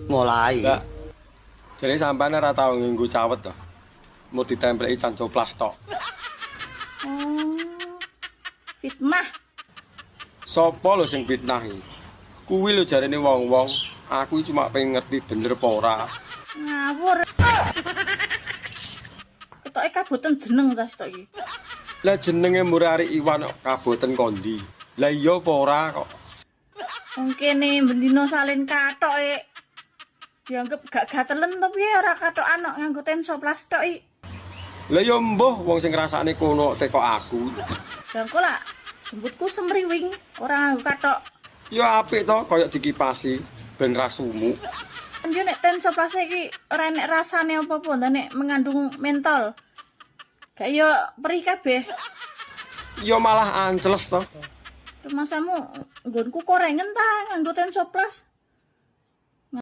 Mulai. Mbak, jadi sampean ora tau nganggo cawet to? Mau ditempleki Hansaplast tok. Oh. Fitnah. Sopo lho sing fitnah iki? Kuwi lho jarene wong-wong, aku iki cuma pengen ngerti bener apa ora. Ngawur. Ketoke kaboten jeneng cah sitok iki. Lah jenenge Murari Iwan kok kaboten kondi. Lah iya apa ora kok? Wong kene bendino salin kathok e. Dianggep gak gatelen to piye ora kathokan kok nganggo Hansaplast tok iki. Lah ya mbuh wong sing ngrasakne kono teko aku. Lah engko lak jembutku semriwing ora nganggo kathok. Ya apik to koyo dikipasi ben ra sumuk. Yo nek Hansaplast iki ora enek rasane apa-apa, ndak nek mengandung mentol. Gak yo perih kabeh. Ya malah ancles to. Rumasamu nggonku korengen ta nganggo Hansaplast.